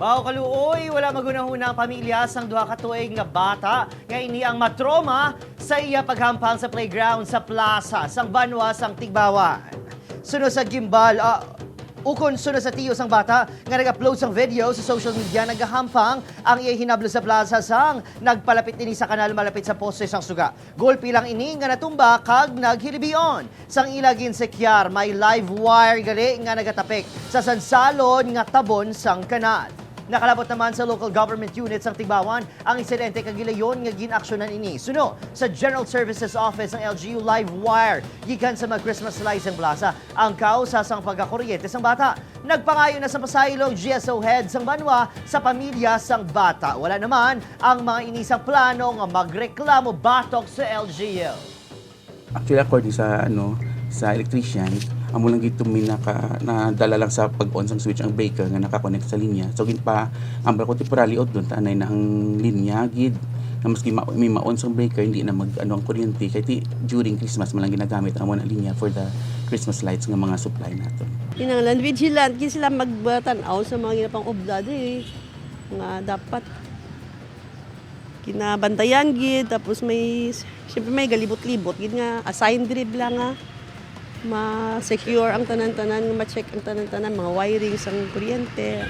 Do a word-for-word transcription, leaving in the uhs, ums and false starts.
Wow, kaluoy, wala maghunahuna ang pamilya sang duha ka tuig nga bata nga ini ang matroma sa iya paghampang sa playground sa plaza sang banwa sang Tigbawan. Suno sa gimbal, ah, ukon suno sa tiyo sang bata nga nag-upload sang video sa social media, nagahampang ang iya hinablo sa plaza sang nagpalapit ini sa kanal malapit sa poste sang suga. Golpe lang ini nga natumba kag naghilibion. Sang ila ginsekyar, may live wire gali nga nagatapik sa sansalon nga tabon sang kanal. Nakalabot naman sa local government unit sang Tigbawan ang insidente kag gilayon nga gin-aksyonan ini. Suno sa General Services Office ang L G U live wire gikan sa mga Christmas lights sang plaza ang kausa sang pagkakuryente sang bata. Nagpangayo na sa pasaylo ang G S O head sang banwa sa pamilya sang bata. Wala naman ang mga ini sang plano nga magreklamo batok sa L G U. Actually, according sa, ano, sa electrician, amo lang gid to may naka, nadala lang sa pag-on sang switch ang breaker nga nakakonect sa linya. So, ginpa-, ambal ko temporarily out doon, tanay na ang linya gid. Na maski ma-, may ma-on sang breaker, hindi na mag, ano, ang kuryente. Kay ti, during Christmas, man lang ginagamit ang amo na linya for the Christmas lights nga mga supply nato. Kinahanglan vigilant gid sila magtanaw sa mga ginapang-obra diri nga dapat kinabantayan gid, tapos may, siyempre, may galibot-libot gid nga assigned gid lang nga ma-secure ang tanan-tanan, nga ma-check ang tanan-tanan, mga wiring sang kuryente.